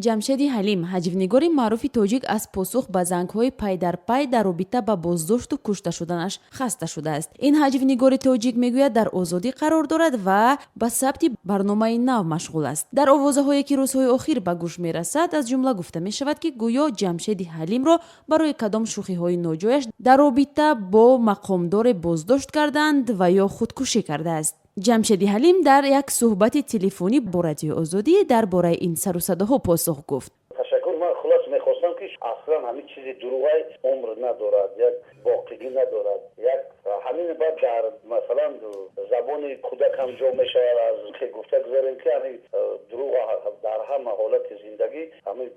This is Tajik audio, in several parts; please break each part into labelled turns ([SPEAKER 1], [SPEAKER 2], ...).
[SPEAKER 1] Ҷамшеди Ҳалим, ҳаҷвнигори маъруфи тоҷик, аз посух ба зангҳои пайдарпай дар робита ба боздошту кушта шуданаш хаста шудааст. Ин ҳаҷвнигори тоҷик мегӯяд, дар озодӣ қарор дорад ва ба сабти барномаи нав машғул аст. Дар овозаҳое, ки рӯзҳои охир ба гӯш мерасад, аз ҷумла гуфта мешавад, ки гӯё Ҷамшеди Ҳалимро барои кадом шӯхиҳои ноҷояш дар робита бо мақомдоре боздошт карданд ва ё худкушӣ кардааст. Ҷамшеди Ҳалим дар як суҳбати телефонӣ бо Радиои Озодӣ дар бораи ин сарусадоҳо посух гуфт.
[SPEAKER 2] Ташаккур. Ман хулос мехостам, ки аслан ҳамин чизи дурӯғай умр надорад, як боқигӣ надорад. Як ҳамин баъд дар, масалан, забони кӯдак ҳам ҷо мешавад. Аз гуфта гузарем, ки ҳамин дурӯғ дар ҳама ҳолати зиндагӣ ҳамин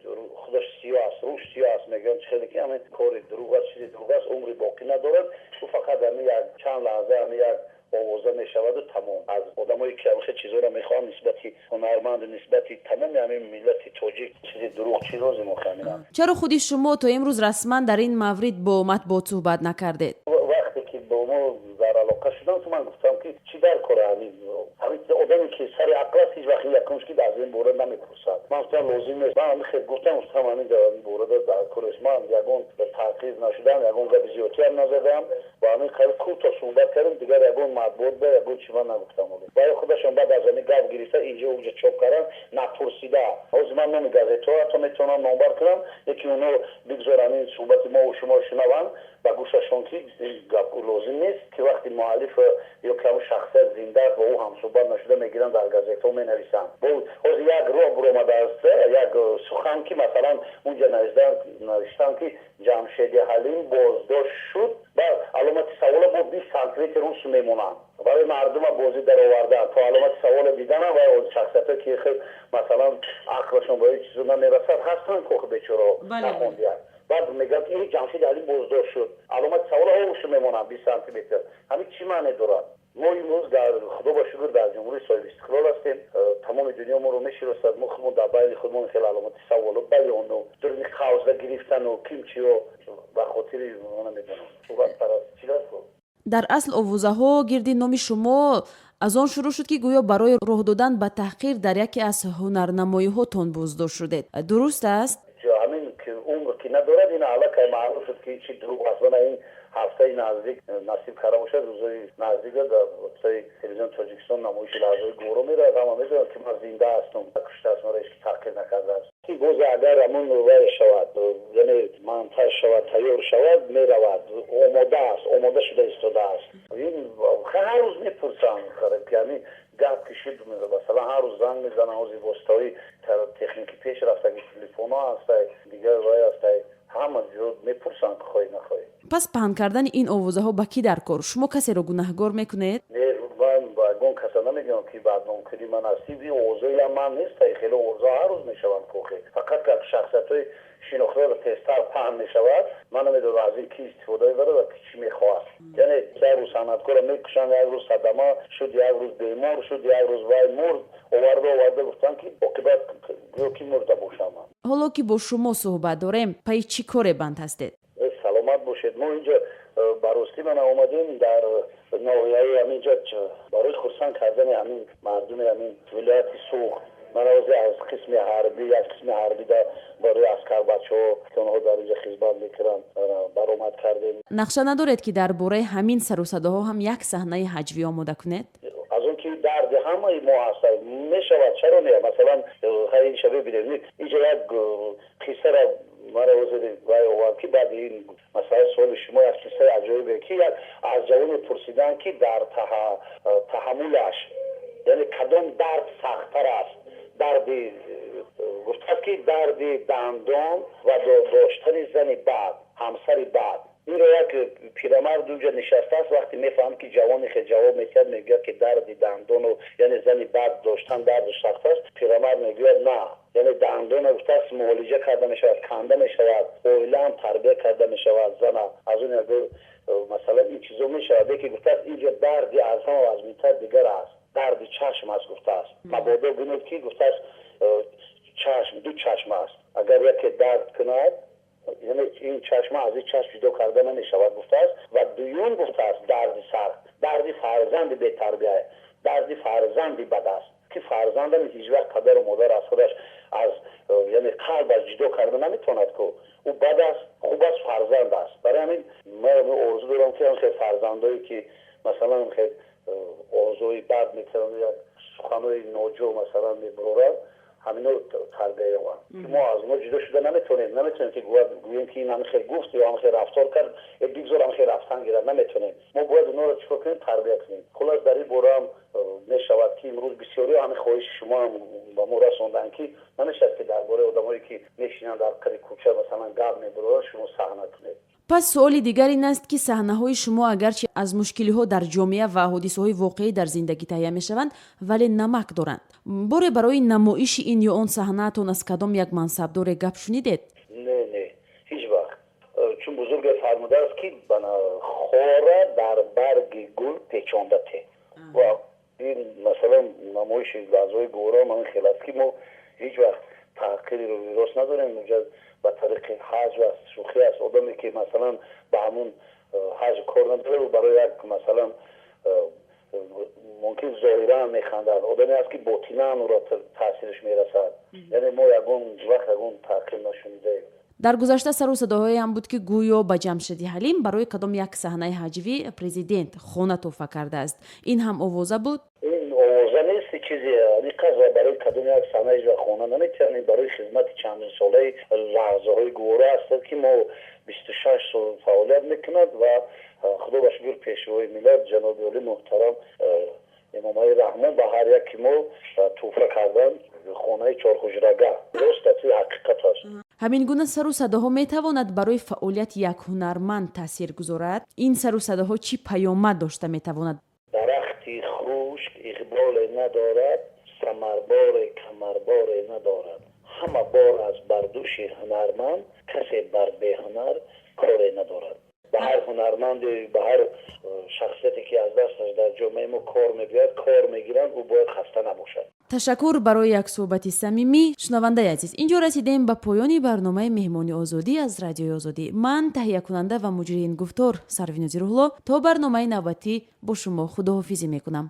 [SPEAKER 2] худаш сиёҳ аст, рӯш сиёҳ аст, мегӯянд. Хеле ки ҳамин кори дурӯғ аст, чизи дурӯғ аст, умри боқӣ надорад. Ӯ фақат ҳамин як чанд лаҳза ҳамин як овоза мешаваду тамом. Аз одамое ки ҳамин чизҳоро мехоҳанд нисбати ҳунарманду нисбати тамоми ҳамин миллати тоҷик чизи дурӯғ, чӣ лозим охи ҳамина?
[SPEAKER 1] Чаро худи шумо то имрӯз расман дар ин маврид бо матбуот суҳбат накардед?
[SPEAKER 2] Вақте ки бо мо дар алоқа шудам, ман гуфтам, ки чӣ дар кора? Ҳамин одаме ки сари ақл аст, ҳеҷ вақт якумш ки аз ин бора намепурсад. Ман гуфтам, лозим нест. Ман ҳамин хел гуфтам, гуфтам, ҳамин борада дар кор нест. Ман ягон таъқиб нашудам, ягон гапи зиёдтиам назадам ва ҳамин қабил кӯтоҳ суҳбат кардем. Дигар ягон матбуот ба ягон чи ман нагуфтам. Ва худашон баъд аз ҳамин гап гирифта, инҷо уҷа чоп кардан напурсида. Ҳозир ман номи газетҳо ҳатто метавонам номбар кунам, яки оно бигзор ҳамин суҳбати мо шумо шунаванд ба гӯшашон, ки гап лозим нест, ки вақти муаллиф ё ки ҳамн шахсият зинда аст, бо ӯ ҳамсуҳбат нашуда, мегиранд, дар газетҳо менависанд. Ҳозир як роҳ буромадааст, як сухан, ки масалан унҷа навиштанд, ки Ҷамшеди Ҳалим боздошт шуд ба аломати савола бо 20 сантиметр рус мемонанд. Барои мардума бозӣ даровардан то аломати савола диданам. Ва шахсиятҳое ки хел, масалан, ақлашон ба чизо намерасад, ҳастанд кохи бечоро нахондият, баъд мегӯянд, ки ин Ҷамшеди Ҳалим боздошт шуд, аломати савола овушу мемонанд 20 сантиметр. Ҳамин чӣ маъне дорад? Мо имрӯз дар, худо ба шукр, дар ҷумҳурии соҳибистиқлол ҳастем. Тамоми дунё моро мешиносад. Мо худмон дар байни худмон хеле аломати саволу баёну дуруни қавза гирифтану кимчиё ба хотири намедонам сурат чӣ.
[SPEAKER 1] Дар асл овозаҳо гирди номи шумо аз он шурӯъ шуд, ки гӯё барои роҳ додан ба таҳқир дар яке аз ҳунарнамоиҳотон боздошт шудед. Дуруст аст?
[SPEAKER 2] Ҳамин ки умр ки надорад, ин аллакай маълум шуд, ки чи дурӯғ аст. Мана ин ҳафтаи наздик, насиб карда бошад, рӯзои наздика дар васитаи телевизиони Тоҷикистон намоиши «Лаҳзаҳои гуворо» меравад. Ҳама медонанд, ки ман зинда ҳастам, куштааст маро ҳеч ки таҳқир накардааст. Боз агар ҳамон вай шавад, яъне монтаж шавад, тайёр шавад, меравад, омода аст, омода шуда истодааст. Ин ҳар рӯз мепурсанд, ҳамин гап ки шуд, масалан, ҳар рӯз занг мезананд. Ҳозир воситаҳои техникӣ пеш рафтаги, телефонҳо ҳастай, дигар вай ҳастай, ҳама ҷо мепурсанд, хоҳӣ нахоҳӣ.
[SPEAKER 1] Пас паҳн кардани ин овозаҳо ба кӣ дар кор? Шумо касеро гунаҳгор мекунед?
[SPEAKER 2] Не, ман ба ягон каса намегӯям, ки бадномкунӣ ман аст. Ин овозҳоям ман нест. Хеле овозҳо ҳар рӯз мешаванд кохе, фақат как шахсиятҳои шинохта тезтар паҳн мешавад. Ман намедонам, аз ин ки истифода мебарад ва ки чӣ мехоҳад. Яъне як рӯз санъаткорро мекушанд, як рӯз садама шуд, як рӯз бемор шуд, як рӯз вай мурд. Оварда оварда гуфтанд, ки оқибат гӯё ки мурда бошам ман.
[SPEAKER 1] Ҳоло ки бо шумо суҳбат дорем, пайи чӣ коре банд ҳастед?
[SPEAKER 2] Саломат бошед. Мо инҷо ба ростӣ мана омадем дар ноҳияи ҳаминҷо барои хурсанд кардани ҳамин мардуми ҳамин вилояти Суғд. Ман ҳозир аз қисми ҳарбӣ, як қисми ҳарбида барои аскарбачаҳо, ки онҳо дар инҷа хизмат мекунанд, баромад кардем.
[SPEAKER 1] Нақша надоред, ки дар бораи ҳамин сарусадоҳо ҳам як саҳнаи ҳаҷвӣ омода кунед?
[SPEAKER 2] Аз он ки дарди ҳамаи мо ҳаст, мешавад, чаро не? Масалан, инша бибинед, инҷа як қиссара мара ҳозир вай овард, ки баъди ин масалаи суоли шумо як қиссаи аҷоибе, ки як аз ҷавоне пурсиданд, ки дар таҳаммулаш, яъне кадом дард сахттар аст. Дарди, гуфтааст, ки дарди дандон ва доштани зани бад, ҳамсари бад. Инро як пирамард унҷа нишастааст. Вақте мефаҳмад, ки ҷавоне хел ҷавоб медиҳад, мегӯяд, ки дарди дандону, яъне зани бад доштан дарду сахт аст. Пирамард мегӯяд: на, яъне дандона, гуфтааст, муолиҷа карда мешавад, канда мешавад, оилаам тарбия карда мешавад, зана аз он. Масалан, ин чизо мешавад, лекин, гуфтааст, инҷо дарди аз ҳама вазминтар дигар аст, дарди чашм аст. Гуфтааст, мабодо бинед, ки, гуфтааст, чашм ду чашм аст, агар яке дард кунад, яъне ин чашма аз ин чашм ҷудо карда намешавад, гуфтааст. Ва дуюм, гуфтааст, дарди сар, дарди фарзанди бетарбия, дарди фарзанди бад аст, ки фарзандам ҳеҷ вақт падару модар аз худаш аз яъне Яъне қалб аз ҷудо карда наметавонад, ку ӯ бад аст, хуб аст, фарзанд аст. Барои ҳамин ман орзу дорам, ки хел фарзандое, ки масалан хел орзуҳои бад мекунанд, як суханҳои ноҷо масалан мебароранд, ҳамино тарбия ёбанд, ки мо аз онҳо ҷудо шуда наметавонем. Наметавонем, ки гӯем, ки ин ҳамин хел гуфт ё ҳамин хел рафтор кард, э бигзор ҳамин хел рафтан гирад. Наметавонем. Мо бояд онҳоро чӣ кор кунем? Тарбия кунем. Хуллас, дар ин бораам мешавад, ки имрӯз бисёриҳо ҳамин хоҳиши шумоам ба мо расонданд, ки намешавад, ки дар бораи одамое, ки мешинанд дар қади кӯча, масалан гап мебароранд, шумо саҳна кунед.
[SPEAKER 1] Пас суоли дигар ин аст, ки саҳнаҳои шумо агарчи аз мушкилиҳо дар ҷомеа ва ҳодисаҳои воқеӣ дар зиндагӣ таҳия мешаванд, вале намак доранд. Боре барои намоиши ин ё он саҳнаатон аз кадом як мансабдоре гап шунидед?
[SPEAKER 2] Не, ҳеҷ вақт. Чун бузурге фармудааст, ки хора дар барги гул печонда те. Ва ин масалан намоиши лаҳзаҳои гувора ҳамин хел аст, ки мо ҳеҷ вақт таҳқири рӯирост надорем. Унҷа ба тариқи ҳаҷв аст, шӯхӣ аст. Одаме, ки масалан ба ҳамун ҳаҷв кор надорад, барои як масалан мумкин зоҳиран механдад, одаме аст, ки ботинан ӯро таъсираш мерасад. Яъне мо ягон вақт ягон таҳқир нашунидаем.
[SPEAKER 1] Дар гузашта сару садоҳое ҳам буд, ки гӯё ба Ҷамшеди Ҳалим барои кадом як саҳнаи ҳаҷвӣ президент хона тӯҳфа кардааст. Ин ҳам овоза буд?
[SPEAKER 2] Ин овоза нест, чизе аниқ аст. Барои кадом як саҳна ҳеҷ вақт хона наметавонем. Барои хизмати чандинсолаи лаҳзаҳои гувора ҳастад, ки мо 26 сол фаъолият мекунад ва худо ба шукр, пешвои миллат ҷаноби олӣ муҳтарам Эмомалӣ Раҳмон ба ҳар яки мо тӯҳфа кардан хонаи чорҳуҷрага. Рост аст, ҳақиқат аст.
[SPEAKER 1] Ҳамин гуна сару садоҳо метавонад барои фаъолияти як ҳунарманд таъсир гузорад? Ин сару садоҳо чӣ паёмад дошта метавонад?
[SPEAKER 2] Дарахти хушк иқболе надорад, самарборе камарборе надорад. Ҳама бор аз бар дӯши ҳунарманд, касе бар беҳунар коре надорад. Ба ҳар ҳунарманде, ба ҳар шахсияте, ки аз дасташ дар ҷомеаи мо кор мебиёяд, кор мегиранд, ӯ бояд хаста набошад.
[SPEAKER 1] Ташаккур барои як суҳбати самимӣ. Шунавандаи азиз, инҷо расидем ба поёни барномаи «Меҳмони озодӣ» аз Радиои Озодӣ. Ман, таҳиякунанда ва муҷрии ин гуфтор Сарвинози Рӯҳло, то барномаи навбатӣ бо шумо худоҳофизӣ мекунам.